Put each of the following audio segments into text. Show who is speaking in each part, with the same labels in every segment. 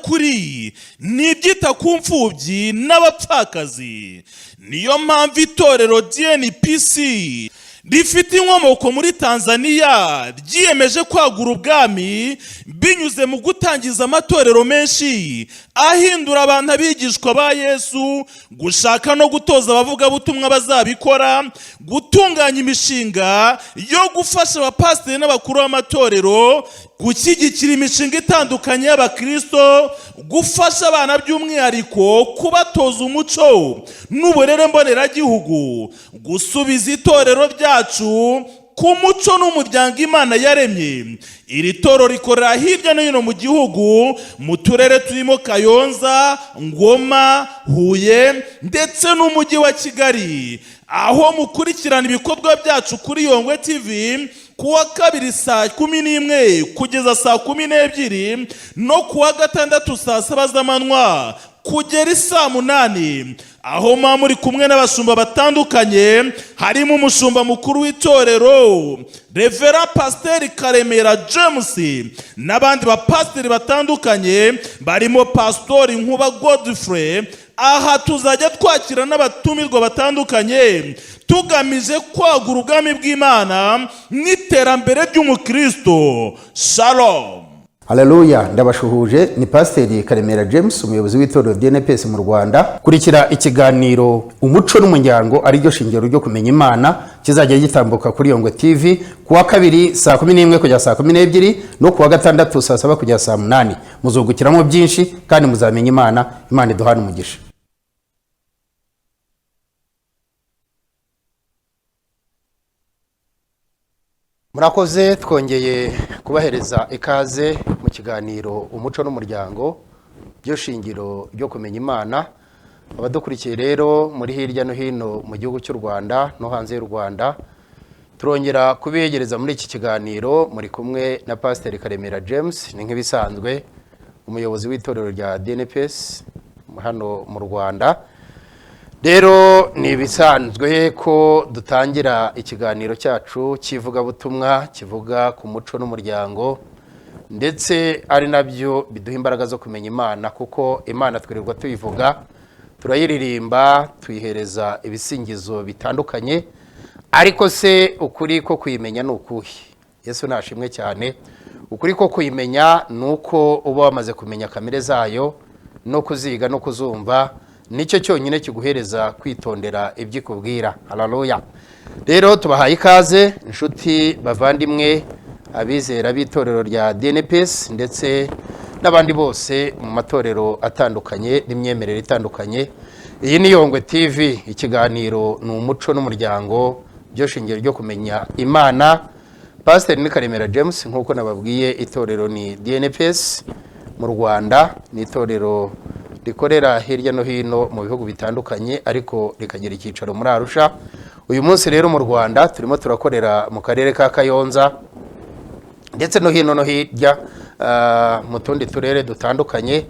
Speaker 1: Kuri ni ibyita ku mfubyi n'abapfakazi. Niyo mpamvu itorero DNPC rifite inkomoko muri Tanzania ryiyemeje kwagura ubwami binyuze mu gutangiza amatorero menshi ahindura abantu abigishwa ba Yesu, gushaka no gutoza abavugabutumwa bazabikora, gutunganya imishinga yo gufasha abapasiteri n'abakuru b'amatorero, gushyigikira imishinga itandukanye y'abakristo, gufasha abana by'umwihariko kubatoza umuco n'uburere mboneragihugu, gusubiza itorero ryacu ku muco n'umuryango Imana yaremye. Iri torero rikorera hirya no hino mu gihugu, mu turere turimo Kayonza, Ngoma, Huye ndetse n'Umujyi wa Kigali, aho mukurikirana ibikorwa byacu kuri Yongwe TV kuwa kabiri saa 11 kugeza saa 12, no kuwa gatandatu saa 7 z'amanywa kugera isaa 8, aho muba muri kumwe n'abashumba batandukanye, harimo umushumba mukuru w'itorero Reverend Pasiteri Karemera James n'abandi bapasiteri batandukanye barimo Pasitori Nkuba Godfrey. Aha tuzajya twakira n'abatumirwa batandukanye, tugamije kwagura ubwami bw'Imana n'iterambere ry'umukristo. Shalom.
Speaker 2: Haleluya, ndabashuhuje. Ni Pasiteri Karemera James, umuyobozi w'itorero DNPS mu Rwanda. Kurikira ikiganiro Umuco n'Umuryango ariryo shingiro ryo kumenya Imana, kizajya gitambuka kuri Yongwe TV kuwa kabiri saa 11 kugera saa 12, no kuwa gatandatu saa 7 kugera saa 8. Muzungukiramo byinshi kandi muzamenya Imana. Imana iduhane umugisha. Murakoze, twongeye kubahereza ikaze mu kiganiro Umuco n'Umuryango byo shingiro ryo kumenya Imana. Abadukurikiye rero muri hirya no hino mu gihugu cy'u Rwanda no hanze y'u Rwanda, turongera kubiyegereza muri iki kiganiro. Muri kumwe na Pasiteri Karemera James, ni nk'ibisanzwe, umuyobozi w'itorero rya DNPS hano mu Rwanda. Rero ni ibisanzwe ko dutangira ikiganiro cyacu cy'ivugabutumwa kivuga ku muco n'umuryango, ndetse ari nabyo biduha imbaraga zo kumenya Imana, kuko Imana twirirwa tuyivuga, turayiririmba, tuyihereza ibisingizo bitandukanye, ariko se ukuri ko kuyimenya ni ukuhe? Yesu nashimwe cyane. Ukuri ko kuyimenya ni uko uba wamaze kumenya kamere zayo no kuziga no kuzumva, nicyo cyonyine kiguhereza kwitondera ibyo ikubwira. Haleluya. Rero tubahaye ikaze, inshuti bavandimwe, abizera b'itorero rya DNPS ndetse n'abandi bose mu matorero atandukanye n'imyemerere itandukanye. Iyi ni Yongwe TV, ikiganiro ni Umuco n'Umuryango byo shingiro ryo kumenya Imana. Pasiteri ni Karemera James, nk'uko nababwiye, itorero ni DNPS mu Rwanda, ni itorero rikorera hirya no hino mu bihugu bitandukanye, ariko rikagira icyicaro muri Arusha. Uyu munsi rero mu Rwanda turimo turakorera mu karere ka Kayonza ndetse no hino no hirya mu tundi turere dutandukanye,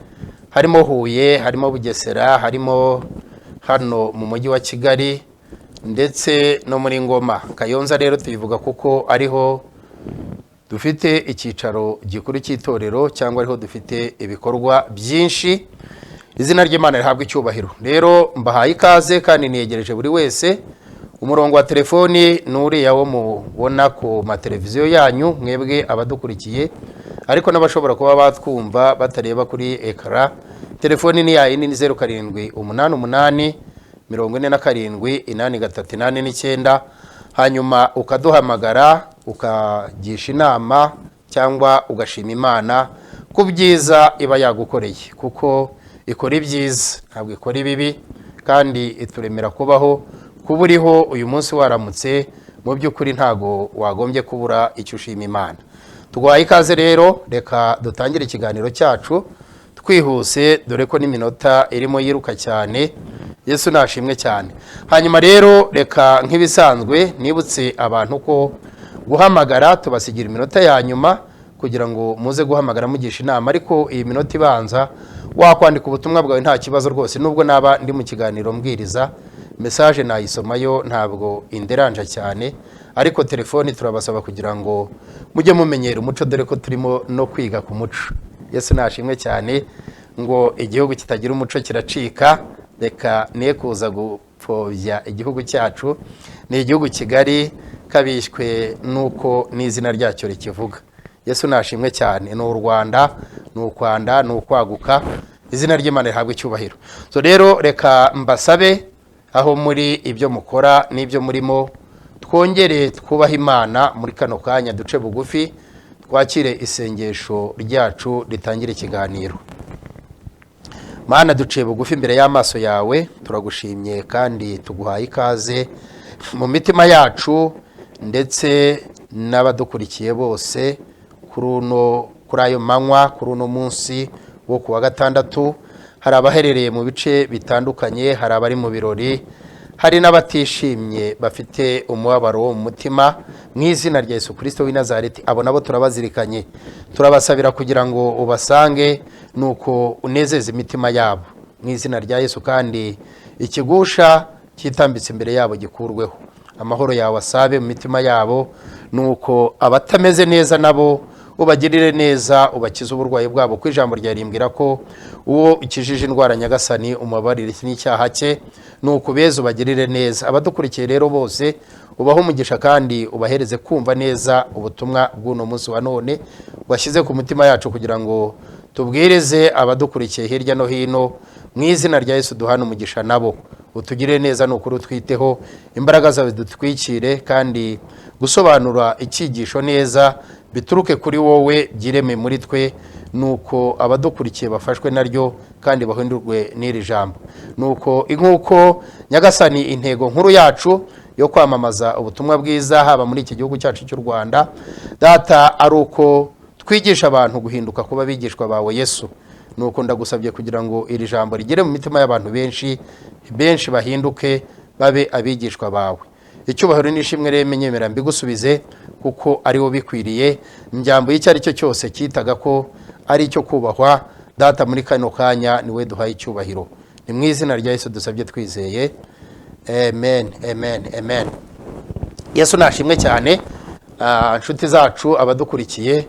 Speaker 2: harimo Huye, harimo Bugesera, harimo hano mu Mujyi wa Kigali ndetse no muri Ngoma. Kayonza rero tuyivuga kuko ariho dufite icyicaro gikuru cy'itorero, cyangwa ariho dufite ibikorwa byinshi. Izina ry'Imana rihabwa icyubahiro. Rero mbahaye ikaze kandi niyegereje buri wese. Umurongo wa telefoni ni uriya wo mubona ku mateleviziyo yanyu, mwebwe abadukurikiye, ariko n'abashobora kuba batwumva batareba kuri ekara. Telefoni ni yayindi, ni 0788 47 83 89. Hanyuma ukaduhamagara, ukagisha inama cyangwa ugashima Imana ku byiza iba yagukoreye, kuko ikora ibyiza, ntabwo ikora ibibi, kandi ituremera kubaho. Kuba uriho uyu munsi, waramutse, mu by'ukuri ntabwo wagombye kubura icyo ushima Imana. Tuguhaye ikaze rero. Reka dutangire ikiganiro cyacu twihuse, dore ko n'iminota irimo yiruka cyane. Yesu nashimwe cyane. Hanyuma rero reka nk'ibisanzwe nibutse abantu ko guhamagara tubasigira iminota ya nyuma kugira ngo muze guhamagara mugisha inama, ariko iyi minota ibanza wakwandika ubutumwa bwawe, nta kibazo rwose. Nubwo naba ndi mu kiganiro mbwiriza, message nayisomayo, ntabwo inderanja cyane, ariko telefoni turabasaba kugira ngo mujye mumenyera umuco, dore ko turimo no kwiga ku muco. Yesu nashimwe cyane. Ngo igihugu kitagira umuco kiracika. Reka ne kuza gupfobya igihugu cyacu. Ni igihugu kigari, kabishywe n'uko n'izina ryacyo rikivuga. Yesu nashimwe cyane. Ni u Rwanda, ni ukwanda, ni ukwaguka. Izina ry'Imana rihabwa icyubahiro. So rero reka mbasabe, aho muri, ibyo mukora n'ibyo murimo, twongere twubahe Imana muri kano kanya, duce bugufi, twakire isengesho ryacu ritangire ikiganiro. Mana, duciye bugufi imbere y'amaso yawe, turagushimye kandi tuguhaye ikaze mu mitima yacu ndetse n'abadukurikiye bose kuri ayo manywa, kuri uno munsi wo ku wa gatandatu. Hari abaherereye mu bice bitandukanye, hari abari mu birori, hari n'abatishimye bafite umubabaro wo mu mutima. Mu izina rya Yesu Kirisito w'i Nazareti, abo nabo turabazirikanye, turabasabira kugira ngo ubasange, nuko unezeze imitima yabo mu izina rya Yesu, kandi ikigusha cyitambitse imbere yabo gikurweho, amahoro yawe asabe mu mitima yabo, nuko abatameze neza nabo ubagirire neza, ubakize uburwayi bwabo, ku ijambo ryawe rimbwira ko uwo ukijije indwara, Nyagasani, umubabarire n'icyaha cye, nuko ubeze, ubagirire neza. Abadukurikiye rero bose ubahe umugisha kandi ubahereze kumva neza ubutumwa bw'uno munsi wa none washyize ku mutima yacu kugira ngo tubwirize abadukurikiye hirya no hino. Mu izina rya Yesu duhane umugisha nabo, utugirire neza, ni ukuri utwiteho, imbaraga zawe dutwikire, kandi gusobanura icyigisho neza bituruke kuri wowe, byireme muri twe, nuko abadukurikiye bafashwe naryo kandi bahindurwe n'iri jambo. Nuko nk'uko, Nyagasani, intego nkuru yacu yo kwamamaza ubutumwa bwiza haba muri iki gihugu cyacu cy'u Rwanda, Data, ari uko twigisha abantu guhinduka kuba abigishwa bawe Yesu, nuko ndagusabye kugira ngo iri jambo rigere mu mitima y'abantu benshi, benshi bahinduke babe abigishwa bawe. Icyubahiro n'ishimwe rero menyemera mbigusubize kuko ari wo bikwiriye. Njyambo icyo ari cyo cyose cyitaga ko ari icyo kubahwa, Data, muri kano kanya niwe duhaye icyubahiro. Ni mu izina rya Yesu dusabye twizeye, amen, amen, amen. Yesu nashimwe cyane. Inshuti zacu, abadukurikiye,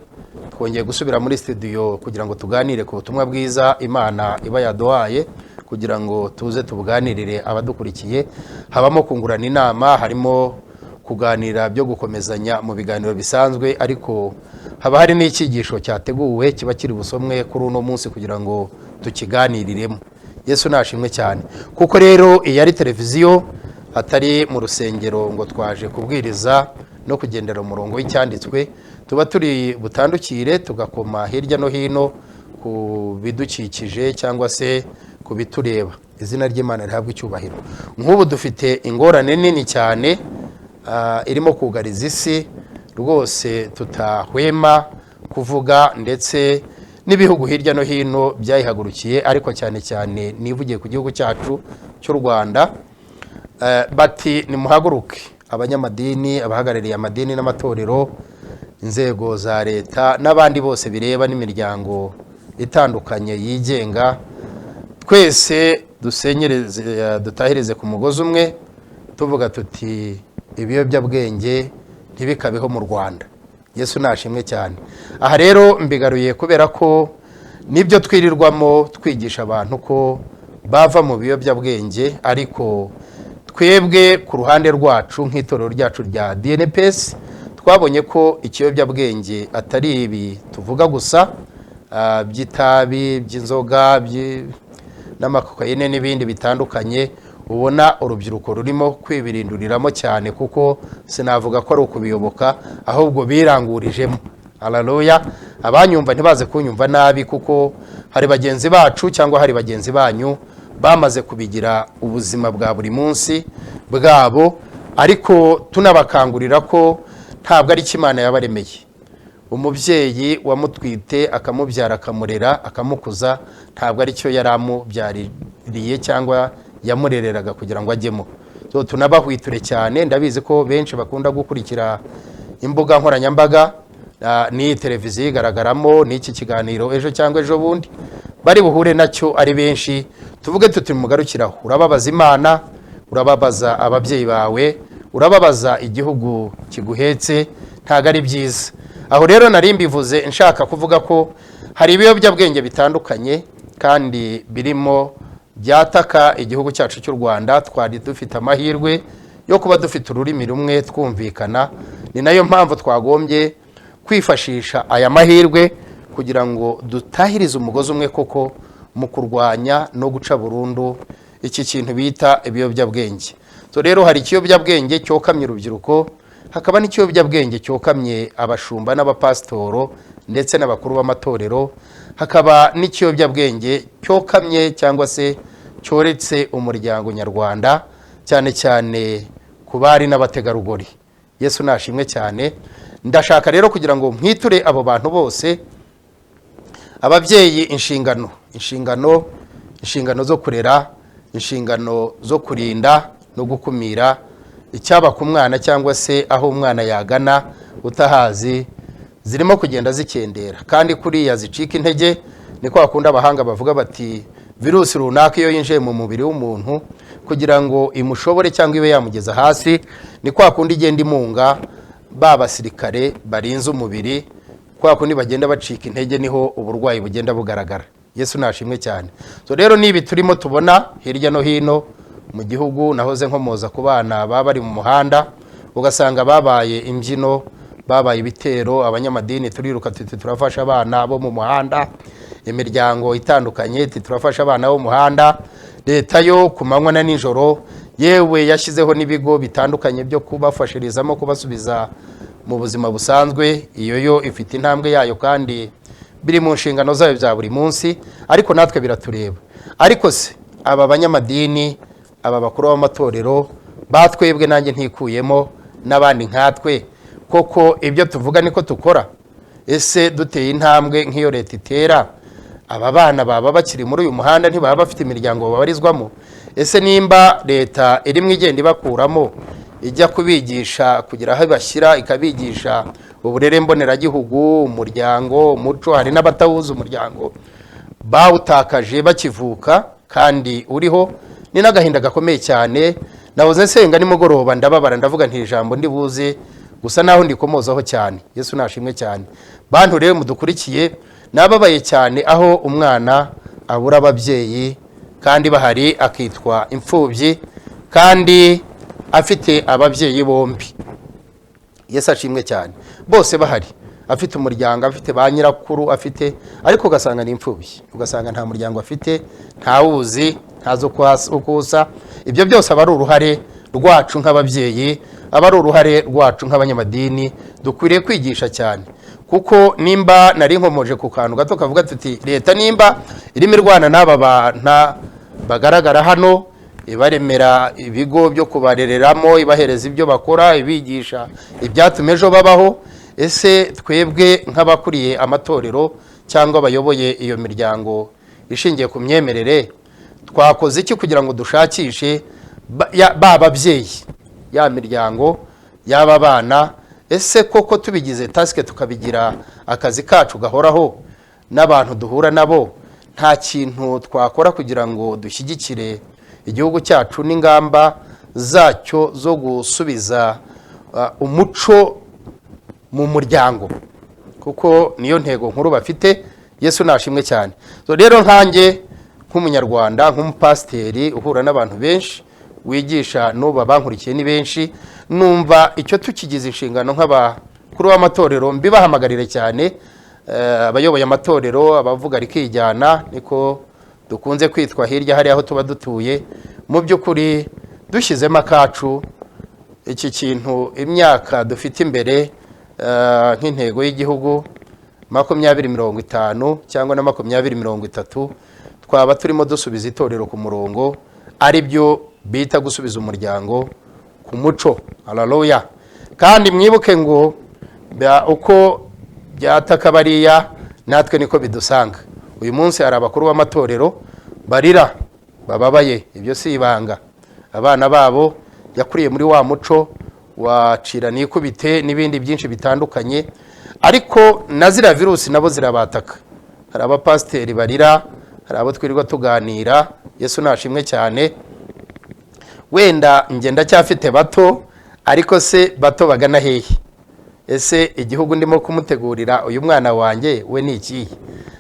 Speaker 2: twongeye gusubira muri studio kugira ngo tuganire ku butumwa bwiza Imana iba yaduhaye kugira ngo tuze tubuganirire abadukurikiye. Habamo kungurana inama, harimo kuganira byo gukomezanya mu biganiro bisanzwe, ariko haba hari n'icyigisho cyateguwe kiba kiri busomwe kuri uno munsi kugira ngo tukiganiriremo. Yesu nashimwe cyane. Kuko rero iyi ari televiziyo, atari mu rusengero ngo twaje kubwiriza no kugendera umurongo w'icyanditswe, tuba turi butandukire tugakoma hirya no hino ku bidukikije cyangwa se ku bitureba. Izina ry'Imana rihabwa icyubahiro. Nk'ubu dufite ingorane nini cyane irimo kugariza isi rwose tutahwema kuvuga, ndetse n'ibihugu hirya no hino byayihagurukiye, ariko cyane cyane nivugiye ku gihugu cyacu cy'u Rwanda. Bati nimuhaguruke, abanyamadini, abahagarariye amadini n'amatorero, inzego za leta n'abandi bose bireba, n'imiryango itandukanye yigenga, twese dusenyereze, dutahirize ku mugozi umwe, tuvuga tuti ibiyobyabwenge ntibikabeho mu Rwanda. Yesu nashimwe cyane. Aha rero mbigaruye kubera ko nibyo twirirwamo twigisha abantu ko bava mu biyobyabwenge, ariko twebwe ku ruhande rwacu nk'itorero ryacu rya DNPS twabonye ko ikiyobyabwenge atari ibi tuvuga gusa, by'itabi, by'inzoga, n'amakokayine n'ibindi bitandukanye ubona urubyiruko rurimo kwibirinduriramo cyane, kuko sinavuga ko ari ukubiyoboka, ahubwo birangurijemo. Haleluya! Abanyumva ntibaze kunyumva nabi, kuko hari bagenzi bacu cyangwa hari bagenzi banyu bamaze kubigira ubuzima bwa buri munsi bwabo, ariko tunabakangurira ko ntabwo ari cyo Imana yabaremeye. Umubyeyi wamutwite, akamubyara, akamurera, akamukuza, ntabwo ari cyo yari amubyaririye cyangwa yamurereraga kugira ngo ajyemo. So, tunabahwiture cyane. Ndabizi ko benshi bakunda gukurikira imbuga nkoranyambaga, n'iyi televiziyo igaragaramo n'iki kiganiro, ejo cyangwa ejo bundi bari buhure nacyo ari benshi. Tuvuge tuti mugarukiraho, urababaza Imana, urababaza ababyeyi bawe, urababaza igihugu kiguhetse, ntabwo ari byiza. Aho rero nari mbivuze nshaka kuvuga ko Hari ibiyobyabwenge bitandukanye kandi birimo byataka igihugu cyacu cy'u Rwanda. Twari dufite amahirwe yo kuba dufite ururimi rumwe twumvikana. Ni nayo mpamvu twagombye kwifashisha aya mahirwe kugira ngo dutahirize umugozi umwe koko mu kurwanya no guca burundu iki kintu bita ibiyobyabwenge. So rero, hari ikiyobyabwenge cyokamye urubyiruko, hakaba n'ikiyobyabwenge cyokamye abashumba n'abapasitoro ndetse n'abakuru b'amatorero, hakaba n'ikiyobyabwenge cyokamye cyangwa se cyoretse umuryango nyarwanda, cyane cyane ku bari n'abategarugori. Yesu nashimwe cyane. Ndashaka rero kugira ngo mwiture abo bantu bose, ababyeyi, inshingano zo kurera, inshingano zo kurinda no gukumira icyaba ku mwana cyangwa se aho umwana yagana utahazi, zirimo kugenda zikendera. Kandi kuriya zicika intege ni kwa kundi abahanga bavuga bati virusi runaka iyo yinjiye mu mubiri w'umuntu, kugira ngo imushobore cyangwa ibe yamugeza hasi, ni kwa kundi igenda imunga ba basirikare barinze umubiri. Kwa kundi bagenda bacika intege, niho uburwayi bugenda bugaragara. Yesu nashimwe cyane. So rero, nibi turimo tubona hirya no hino mu gihugu, nahoze nkomoza ku bana baba bari mu muhanda, ugasanga babaye imbyino, babaye ibitero. Abanyamadini turiruka tuti turafasha abana bo mu muhanda, imiryango itandukanye iti turafasha abana bo mu muhanda. Leta yo ku manywa na nijoro, yewe yashyizeho n'ibigo bitandukanye byo kubafashirizamo kubasubiza mu buzima busanzwe. Iyo yo ifite intambwe yayo kandi biri mu nshingano zayo bya buri munsi, ariko natwe biratureba. Ariko se aba banyamadini, aba bakuru b'amatorero batwebwe, nanjye ntikuyemo n'abandi nkatwe, koko ibyo tuvuga niko tukora? Ese duteye intambwe nk'iyo leta itera, aba bana baba bakiri muri uyu muhanda? Ntibaba bafite imiryango babarizwamo? Ese nimba leta irimo igenda ibakuramo, ijya kubigisha kugira aho ibashyira, ikabigisha uburere mboneragihugu, umuryango, umuco, hari n'abatawuzi, umuryango bawutakaje bakivuka kandi uriho. Ni n'agahinda gakomeye cyane. Nahoze nsenga nimugoroba, ndababara, ndavuga nti ijambo ndibuze gusa naho ndikomozaho cyane. Yesu nashimwe cyane. Bantu rero mudukurikiye, nababaye cyane aho umwana abura ababyeyi kandi bahari, akitwa imfubyi kandi afite ababyeyi bombi. Yesu ashimwe cyane. Bose bahari, afite umuryango, afite ba nyirakuru, afite, ariko ugasanga ni imfubyi, ugasanga nta muryango afite, ntawuzi, ntazi uko usa. Ibyo byose aba ari uruhare rwacu nk'ababyeyi, aba ari uruhare rwacu nk'abanyamadini. Dukwiriye kwigisha cyane, kuko nimba nari nkomoje ku kantu gato kavuga tuti leta nimba irimo irwana n'aba bana bagaragara hano, ibaremera ibigo byo kubarereramo, ibahereza ibyo bakora, ibigisha ibyatuma ejo babaho, ese twebwe nk'abakuriye amatorero cyangwa abayoboye iyo miryango ishingiye ku myemerere, twakoze iki kugira ngo dushakishe ba babyeyi, ya miryango y'aba bana? Ese koko tubigize task, tukabigira akazi kacu gahoraho n'abantu duhura nabo, nta kintu twakora kugira ngo dushyigikire igihugu cyacu n'ingamba zacyo zo gusubiza umuco mu muryango, kuko niyo ntego nkuru bafite? Yesu nashimwe cyane. So rero, nkanjye nk'umunyarwanda, nk'umupasiteri uhura n'abantu benshi, wigisha, n'ubu abankurikiye ni benshi, numva icyo tukigize inshingano nk'abakuru b'amatorero. Mbibahamagarire cyane, abayoboye amatorero, abavuga rikijyana, niko dukunze kwitwa hirya hariya aho tuba dutuye. Mu by'ukuri dushyizemo akacu, iki kintu, imyaka dufite imbere, nk'intego y'igihugu 2050 cyangwa na 2030, twaba turimo dusubiza itorero ku murongo, ari byo bita gusubiza umuryango ku muco. Haleluya! Kandi mwibuke ngo uko byataka bariya, natwe niko bidusanga. Uyu munsi hari abakuru b'amatorero barira, bababaye, ibyo si ibanga. Abana babo yakuriye muri wa muco wacira nikubite n'ibindi byinshi bitandukanye, ariko na ziriya virusi nabo zirabataka. Hari abapasiteri barira, hari abo twirirwa tuganira. Yesu nashimwe cyane. Wenda njye ndacyafite bato, ariko se bato bagana hehe? Ese igihugu ndimo kumutegurira uyu mwana wanjye we ni ikihe?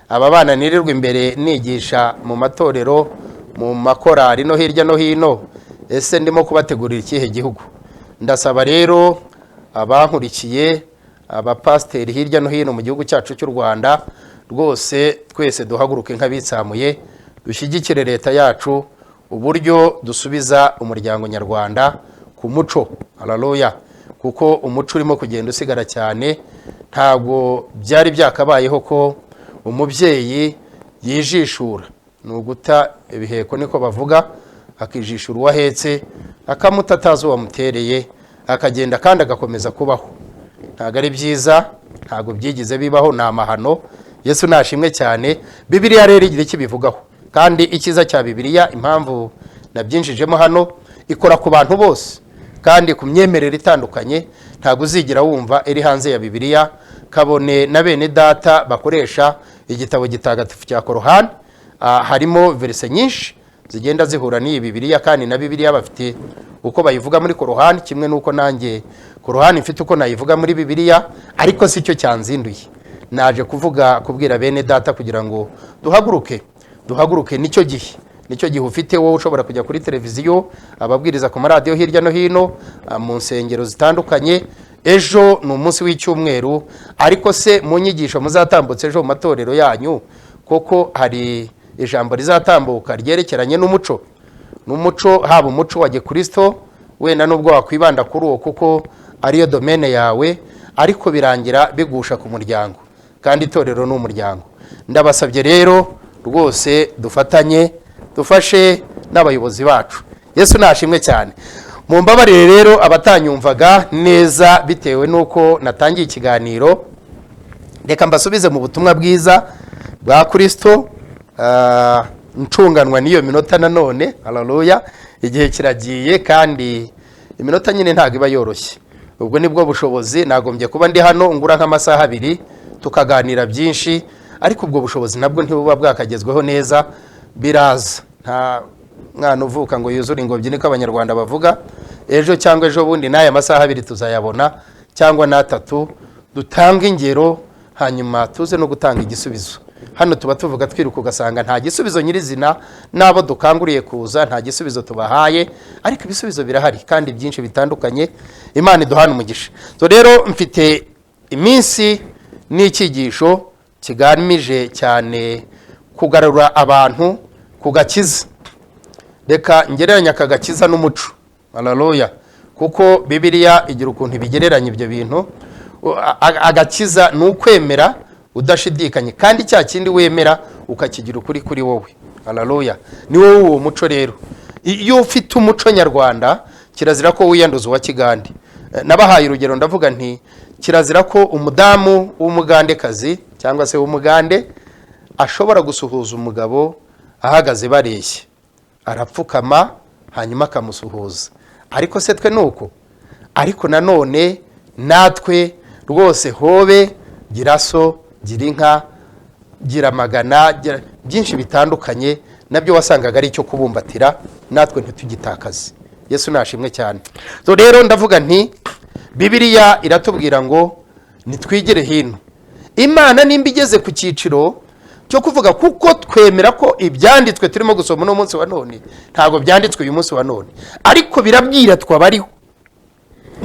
Speaker 2: Aba bana nirirwa imbere nigisha mu matorero, mu makorari no hirya no hino, ese ndimo kubategurira ikihe gihugu? Ndasaba rero abankurikiye, abapasiteri hirya no hino mu gihugu cyacu cy'u Rwanda, rwose twese duhaguruke nk'abitsamuye, dushyigikire leta yacu uburyo dusubiza umuryango nyarwanda ku muco. Haleluya! Kuko umuco urimo kugenda usigara cyane. Ntabwo byari byakabayeho ko umubyeyi yijishura, ni uguta ibiheko niko bavuga, akijishura uwo ahetse, akamuta atazi uwamutereye, akagenda kandi agakomeza kubaho. Ntabwo ari byiza, ntabwo byigize bibaho, ni amahano. Yesu nashimwe cyane. Bibiliya rero igira icyo ibivugaho, kandi icyiza cya Bibiliya, impamvu nabyinjijemo hano, ikora ku bantu bose kandi ku myemerere itandukanye. Ntabwo uzigira wumva iri hanze ya Bibiliya, kabone na bene data bakoresha igitabo gitagatifu cya Korohani. Harimo verset nyinshi zigenda zihura n'iyi Bibiliya, kandi na Bibiliya bafite uko bayivuga muri Korohani, kimwe n'uko nanjye Korohani mfite uko nayivuga muri Bibiliya. Ariko si cyo cyanzinduye. Naje kuvuga, kubwira bene data kugira ngo duhaguruke, duhaguruke. Nicyo gihe, nicyo gihe ufite wowe ushobora kujya kuri televiziyo, ababwiriza ku maradiyo hirya no hino, mu nsengero zitandukanye. Ejo ni umunsi w'icyumweru, ariko se mu nyigisho muzatambutse ejo mu matorero yanyu, koko hari ijambo rizatambuka ryerekeranye n'umuco? N'umuco, haba umuco wa gikristo, wenda nubwo wakwibanda kuri uwo kuko ariyo domaine yawe, ariko birangira bigusha ku muryango, kandi itorero ni umuryango. Ndabasabye rero rwose dufatanye, dufashe n'abayobozi bacu. Yesu nashimwe cyane. Mumbabarire rero abatanyumvaga neza bitewe n'uko natangiye ikiganiro. Reka mbasubize mu butumwa bwiza bwa Kirisito, ncunganwa n'iyo minota nanone. Haleluya! Igihe kiragiye kandi iminota nyine ntabwo iba yoroshye. Ubwo nibwo bushobozi. Nagombye kuba ndi hano ngura nk'amasaha 2 tukaganira byinshi, ariko ubwo bushobozi nabwo ntibuba bwakagezweho neza. Biraza, nta mwana uvuka ngo yuzure ingobyi, niko Abanyarwanda bavuga. Ejo cyangwa ejo bundi n'aya masaha 2 tuzayabona, cyangwa n'atatu, dutange ingero, hanyuma tuze no gutanga igisubizo. Hano tuba tuvuga twiruka, ugasanga nta gisubizo nyirizina, n'abo dukanguriye kuza nta gisubizo tubahaye, ariko ibisubizo birahari kandi byinshi bitandukanye. Imana iduhana umugisha. So rero mfite iminsi n'icyigisho kigamije cyane kugarura abantu ku gakiza. Reka ngereranya aka gakiza n'umuco. Haleluya! Kuko Bibiliya igira ukuntu ibigereranya ibyo bintu. Agakiza ni ukwemera udashidikanye, kandi cya kindi wemera ukakigira ukuri kuri wowe. Haleluya! Ni wowe uwo muco rero. Iyo ufite umuco nyarwanda, kirazira ko wiyanduza uwa kigande. Nabahaye urugero, ndavuga nti kirazira ko umudamu w'umugandekazi cyangwa se w'umugande ashobora gusuhuza umugabo ahagaze bareshya, arapfukama hanyuma akamusuhuza. Ariko se twe ni uko? Ariko nanone natwe rwose, hobe gira so, gira inka, gira amagana, gira byinshi bitandukanye, nabyo wasangaga ari icyo kubumbatira, natwe ntitugitakaze. Yesu nashimwe cyane. So rero ndavuga nti Bibiliya iratubwira ngo nitwigire hino. Imana nimba igeze ku cyiciro cyo kuvuga, kuko twemera ko ibyanditswe turimo gusoma uno munsi wa none ntabwo byanditswe uyu munsi wa none, ariko birabwira twabariho,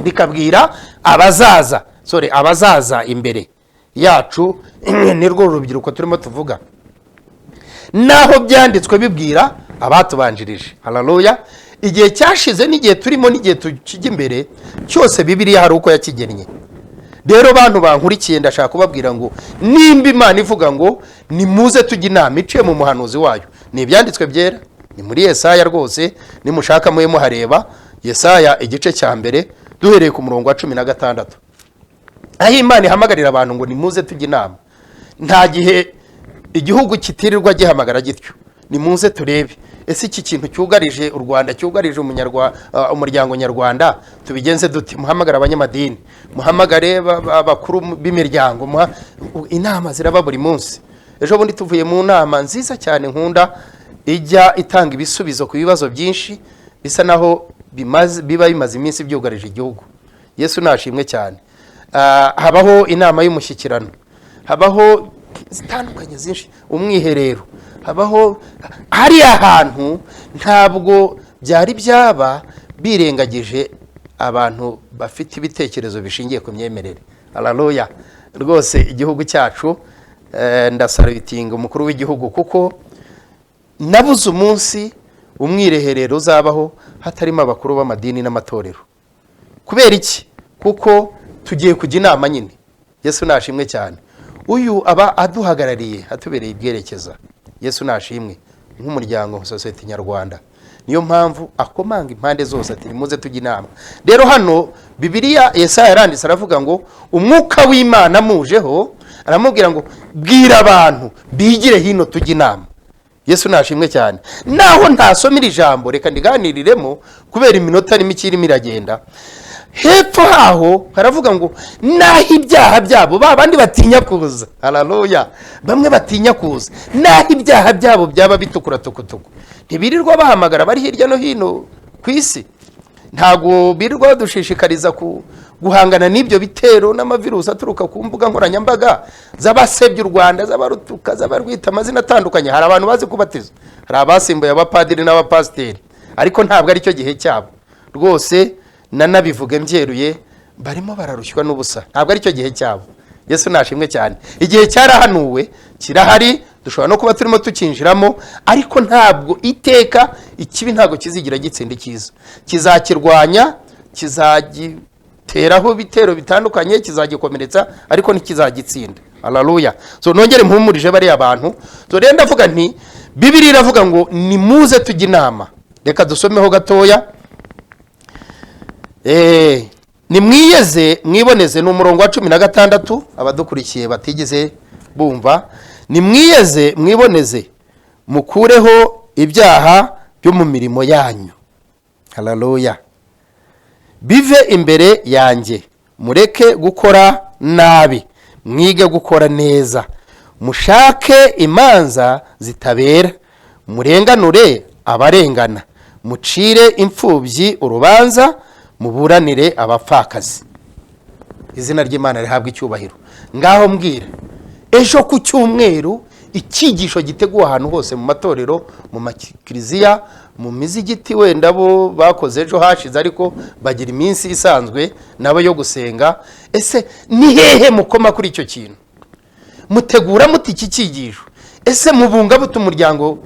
Speaker 2: bikabwira abazaza, sorry, abazaza imbere yacu, nirwo rubyiruko turimo tuvuga, naho byanditswe bibwira abatubanjirije. Haleluya! Igihe cyashize n'igihe turimo n'igihe tukijya imbere cyose, Bibiliya hari uko yakigennye. Rero bantu bankurikiye, ndashaka kubabwira ngo nimba Imana ivuga ngo nimuze tujye inama iciye mu muhanuzi wayo, ni ibyanditswe byera, ni muri Yesaya rwose, nimushaka mube muhareba. Yesaya igice cya 1, duhereye ku murongo wa 16, aho Imana ihamagarira abantu ngo nimuze tujye inama. Nta gihe igihugu kitirirwa gihamagara gityo: nimuze turebe ese iki kintu cyugarije u Rwanda, cyugarije umuryango nyarwanda, tubigenze dute? Muhamagare abanyamadini, muhamagare abakuru b'imiryango. Inama ziraba buri munsi. Ejo bundi tuvuye mu nama nziza cyane nkunda, ijya itanga ibisubizo ku bibazo byinshi bisa naho biba bimaze iminsi byugarije igihugu. Yesu nashimwe cyane. Habaho inama y'umushyikirano, habaho zitandukanye zinshi, umwiherero, habaho hariya hantu. Ntabwo byari byaba birengagije abantu bafite ibitekerezo bishingiye ku myemerere. Haleluya! Rwose igihugu cyacu, ndasalutinga umukuru w'igihugu, kuko nabuze umunsi umwiherero uzabaho hatarimo abakuru b'amadini n'amatorero. Kubera iki? Kuko tugiye kujya inama nyine. Yesu nashimwe cyane. Uyu aba aduhagarariye, atubereye ibwerekeza. Yesu nashimwe. Nk'umuryango, sosiyete nyarwanda, niyo mpamvu akomanga impande zose ati: "Nimuze tujye inama." Rero hano Bibiliya, Yesaya yaranditse, aravuga ngo umwuka w'Imana amujeho aramubwira ngo: "Bwira abantu bigire hino tujye inama." Yesu nashimwe cyane. Naho ntasoma iri jambo, reka ndiganiriremo kubera iminota ni mike irimo iragenda. Hepfo haho haravuga ngo naho ibyaha byabo, ba bandi batinya kuza, hararuya, bamwe batinya kuza, naho ibyaha byabo byaba bitukura tukutuku. Ntibirirwa bahamagara bari hirya no hino ku isi, ntabwo birirwa badushishikariza guhangana n'ibyo bitero n'amavirusi aturuka ku mbuga nkoranyambaga z'abasebya u Rwanda, z'abarutuka, z'abarwita amazina atandukanye. Hari abantu bazi kubatiza, hari abasimbuye abapadiri n'abapasiteri, ariko ntabwo aricyo gihe cyabo rwose. Nanabivuge mbyeruye, barimo bararushywa n'ubusa, ntabwo aricyo gihe cyabo. Yesu nashimwe cyane. Igihe cyarahanuwe kirahari, dushobora no kuba turimo tukinjiramo, ariko ntabwo iteka ikibi ntabwo kizigira gitsinda icyiza. Kizakirwanya, kizagiteraho ibitero bitandukanye, kizagikomeretsa, ariko ntikizagitsinda. Haleluya! So nongere mpumurije bariya bantu. So rero ndavuga nti Bibiliya iravuga ngo nimuze tujye inama. Reka dusomeho gatoya. Nimwiyeze mwiboneze, ni umurongo wa 16, abadukurikiye batigeze bumva. Nimwiyeze mwiboneze, mukureho ibyaha byo mu mirimo yanyu, haleluya, bive imbere yanjye. Mureke gukora nabi, mwige gukora neza. Mushake imanza zitabera, murenganure abarengana, mucire imfubyi urubanza, muburanire abapfakazi. Izina ry'Imana rihabwa icyubahiro. Ngaho mbwira, ejo ku cyumweru icyigisho giteguwe ahantu hose, mu matorero, mu makiriziya, mu mizigiti, wenda bo bakoze ejo hashize, ariko bagira iminsi isanzwe nabo yo gusenga. Ese ni hehe mukoma kuri icyo kintu? Mutegura muti iki cyigisho? Ese mubunga bute umuryango?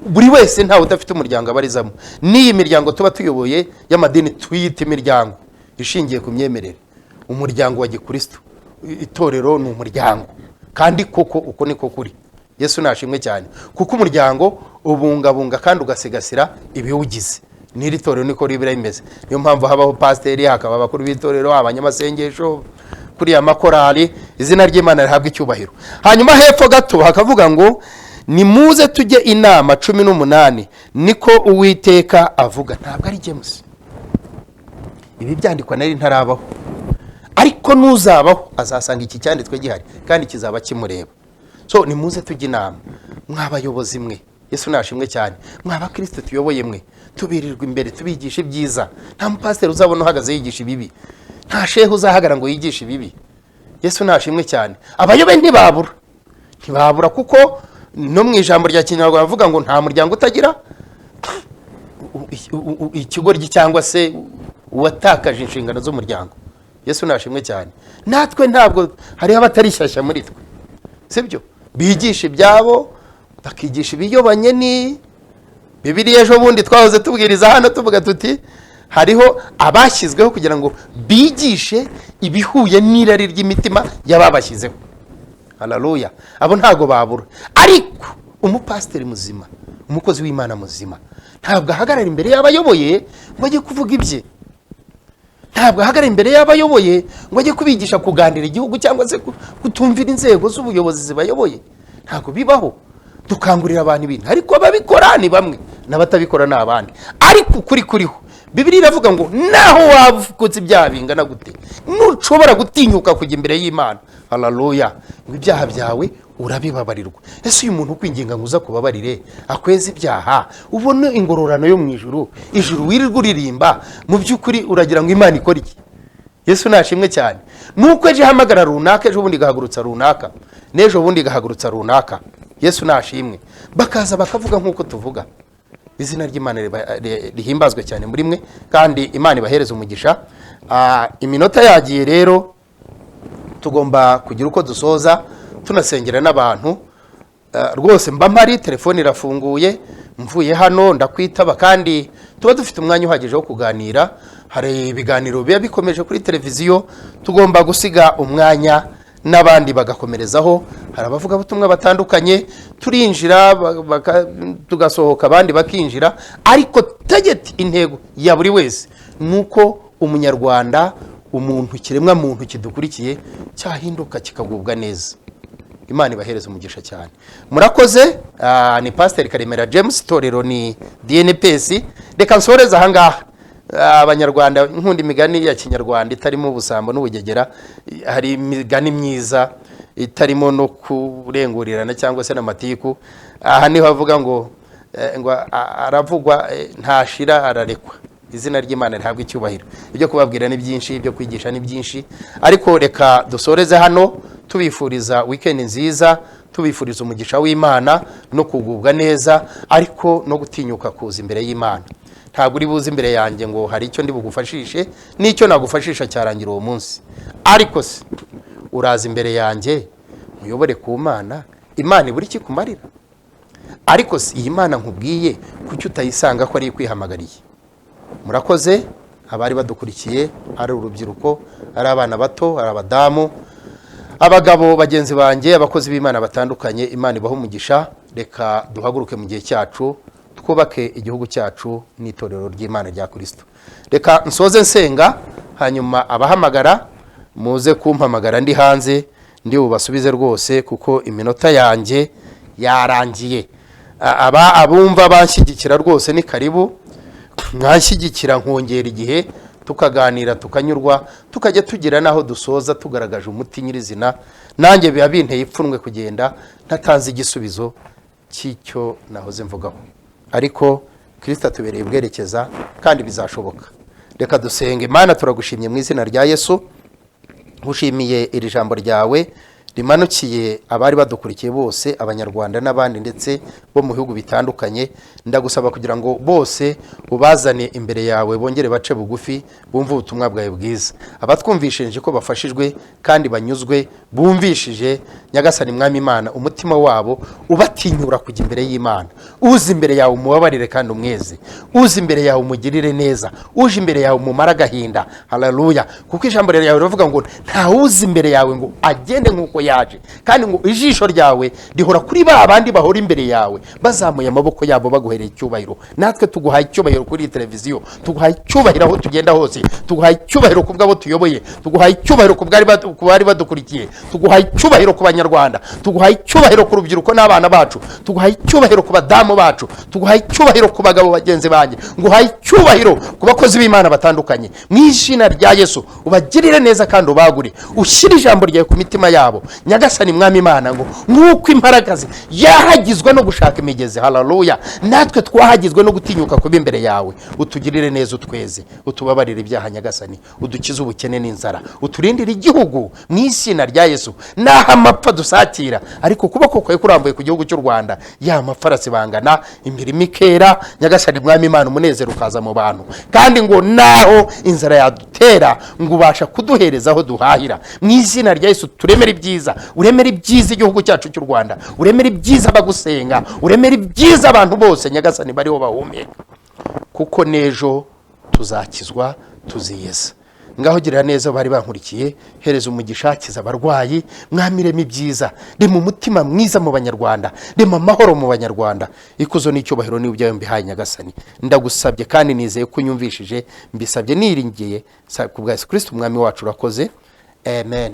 Speaker 2: Buri wese, ntawe udafite umuryango abarizamo. N'iyi miryango tuba tuyoboye y'amadini tuyita imiryango ishingiye ku myemerere. Umuryango wa gikristo, itorero ni umuryango, kandi koko uko niko kuri. Yesu nashimwe cyane, kuko umuryango ubungabunga kandi ugasigasira ibiwugize. N'iri torero niko riba rimeze. Niyo mpamvu habaho pasiteri, hakaba abakuru b'itorero, abanyamasengesho, kuriya makorali. Izina ry'Imana rihabwa icyubahiro. Hanyuma hepfo gato hakavuga ngo: "Nimuze tujye inama." 18, niko Uwiteka avuga. Ntabwo ari James, ibi byandikwa nari ntarabaho, ariko n'uzabaho azasanga iki cyanditswe gihari kandi kizaba kimureba. So nimuze tujye inama, mwabayobozi mwe. Yesu nashimwe cyane. Mwaba kirisito tuyoboye mwe, tubirirwa imbere tubigisha ibyiza. Nta mupasiteri uzabona uhagaze yigisha ibibi, nta shehe uzahagara ngo yigishe ibibi. Yesu nashimwe cyane. Abayobe ntibabura, ntibabura, kuko no mu ijambo rya Kinyarwanda bavuga ngo nta muryango utagira ikigoryi cyangwa se uwatakaje inshingano z'umuryango. Yesu nashimwe cyane. Natwe ntabwo hariho abatari shyashya muri twe, sibyo? Bigisha ibyabo, bakigisha ibiyobanye ni Bibiliya. Ejo bundi twahoze tubwiriza hano tuvuga tuti hariho abashyizweho kugira ngo bigishe ibihuye n'irari ry'imitima y'ababashyizeho. Haleluya! Abo ntabwo babura, ariko umupasiteri muzima, umukozi w'Imana muzima, ntabwo ahagarara imbere y'abayoboye ngo ajye kuvuga ibye, ntabwo ahagarara imbere y'abayoboye ngo ajye kubigisha kugandira igihugu cyangwa se kutumvira inzego z'ubuyobozi zibayoboye. Ntabwo bibaho. Dukangurira abantu ibintu, ariko ababikora ni bamwe n'abatabikora ni abandi. Ariko ukuri kuriho, Bibiliya iravuga ngo naho waba ufite ibyaha bingana gute, ntushobora gutinyuka kujya imbere y'Imana, haleluya, ngo ibyaha byawe urabibabarirwa. Ese uyu muntu ukwinginga ngo uza kubabarire, akweze ibyaha, ubone ingororano yo mu ijuru, ijuru wirirwa uririmba, mu by'ukuri uragira ngo Imana ikore iki? Yesu nashimwe cyane. Nuko ejo ihamagara runaka, ejo bundi igahagurutsa runaka, n'ejo bundi igahagurutsa runaka. Yesu nashimwe. Bakaza bakavuga nk'uko tuvuga. Izina ry'Imana rihimbazwe cyane muri mwe, kandi Imana ibahereze umugisha. Iminota yagiye rero, tugomba kugira uko dusoza, tunasengera n'abantu. Rwose mba mpari, telefone irafunguye, mvuye hano ndakwitaba, kandi tuba dufite umwanya uhagije wo kuganira. Hari ibiganiro biba bikomeje kuri televiziyo, tugomba gusiga umwanya n'abandi bagakomerezaho. Hari abavugabutumwa batandukanye, turinjira tugasohoka, abandi bakinjira, ariko target, intego ya buri wese ni uko umunyarwanda, umuntu, ikiremwa muntu kidukurikiye cyahinduka, kikagubwa neza. Imana ibahereza umugisha cyane. Murakoze. Ni Pasiteri Karemera James, itorero ni DNPS. Reka nsoreze ahangaha. Abanyarwanda, nkunda imigani ya kinyarwanda itarimo ubusambo n'ubugegera. Hari imigani myiza itarimo no kurengurirana cyangwa se n'amatiku. Aha niho avuga ngo ngo aravugwa ntashira ararekwa. Izina ry'Imana rihabwa icyubahiro. Ibyo kubabwira ni byinshi, ibyo kwigisha ni byinshi, ariko reka dusoreze hano, tubifuriza weekend nziza, tubifuriza umugisha w'Imana no kugubwa neza, ariko no gutinyuka kuza imbere y'Imana. Ntabwo uri buze imbere yanjye ngo hari icyo ndi bugufashishe, n'icyo nagufashisha cyarangira uwo munsi. Ariko se uraza imbere yanjye muyobore ku Mana, Imana ibura iki kumarira? Ariko si iyi Mana nkubwiye, kuki utayisanga ko ari ikwihamagariye? Murakoze abari badukurikiye, ari urubyiruko, ari abana bato, ari abadamu, abagabo bagenzi banjye, abakozi b'Imana batandukanye. Imana ibahe umugisha. Reka duhaguruke mu gihe cyacu, twubake igihugu cyacu n'itorero ry'Imana rya Kirisito. Reka nsoze nsenga, hanyuma abahamagara muze kumpamagara ndi hanze, ndi bubasubize rwose, kuko iminota yanjye yarangiye. Aba abumva banshyigikira rwose ni karibu, mwanshyigikira nkongera igihe, tukaganira, tukanyurwa, tukajya tugira n'aho dusoza tugaragaje umuti nyirizina. Nanjye biba binteye ipfunwe kugenda ntatanze igisubizo cy'icyo nahoze mvugaho, ariko Kirisita atubereye ubwerekeza kandi bizashoboka. Reka dusenge. Imana, turagushimye mu izina rya Yesu. Nkushimiye iri jambo ryawe rimanukiye abari badukurikiye bose, abanyarwanda n'abandi ndetse bo mu bihugu bitandukanye. Ndagusaba kugira ngo bose ubazane imbere yawe, bongere bace bugufi, bumve ubutumwa bwawe bwiza. Abatwumvishije ko bafashijwe kandi banyuzwe, bumvishije, Nyagasani Mwami Imana, umutima wabo ubatinyura kujya imbere y'Imana. Uza imbere yawe umubabarire kandi umweze, uza imbere yawe umugirire neza, uje imbere yawe umumare agahinda. Haleluya! Kuko ijambo ryawe riravuga ngo ntawuza imbere yawe ngo agende nk'uko yaje, kandi ngo ijisho ryawe rihora kuri ba bandi bahora imbere yawe bazamuye amaboko yabo baguhereye icyubahiro. Natwe tuguhaye icyubahiro kuri iyi televiziyo, tuguhaye icyubahiro aho tugenda hose, tuguhaye icyubahiro ku bw'abo tuyoboye, tuguhaye icyubahiro ku bari badukurikiye, tuguhaye icyubahiro ku banyarwanda, tuguhaye icyubahiro ku rubyiruko n'abana bacu, tuguhaye icyubahiro ku badamu bacu, tuguhaye icyubahiro ku bagabo bagenzi banjye, nguhaye icyubahiro ku bakozi b'Imana batandukanye. Mu izina rya Yesu, ubagirire neza kandi ubagure, ushyire ijambo ryawe ku mitima yabo. Nyagasani Mwami Imana, ngo nk'uko imparagazi yahagizwe no gushaka imigezi, haleluya, natwe twahagizwe no gutinyuka kuba imbere yawe. Utugirire neza, utweze, utubabarire ibyaha. Nyagasani, udukize ubukene n'inzara, uturindire igihugu mu izina rya Yesu. Naho amapfa dusatira, ariko ukuboko kwawe kurambuye ku gihugu cy'u Rwanda, ya mapfa arasibangana, imirimo ikera. Nyagasani Mwami Imana, umunezero ukaza mu bantu. Kandi ngo naho inzara yadutera, ngo ubasha kuduhereza aho duhahira. Mu izina rya Yesu, turemere ibyiza, uremere ibyiza igihugu cyacu cy'u Rwanda, uremere ibyiza abagusenga, uremere ibyiza abantu bose, Nyagasani, bariho bahumeka, kuko n'ejo tuzakizwa, tuziyeza. Ngaho girira neza bari bankurikiye, hereza umugisha, kiza abarwayi. Mwami, rema ibyiza, rema umutima mwiza mu banyarwanda, rema amahoro mu banyarwanda. Ikuzo n'icyubahiro niba ibyawe mbihaye. Nyagasani, ndagusabye kandi nizeye ko unyumvishije. Mbisabye niringiye ku bwa Yesu Kirisito umwami wacu, urakoze, amen.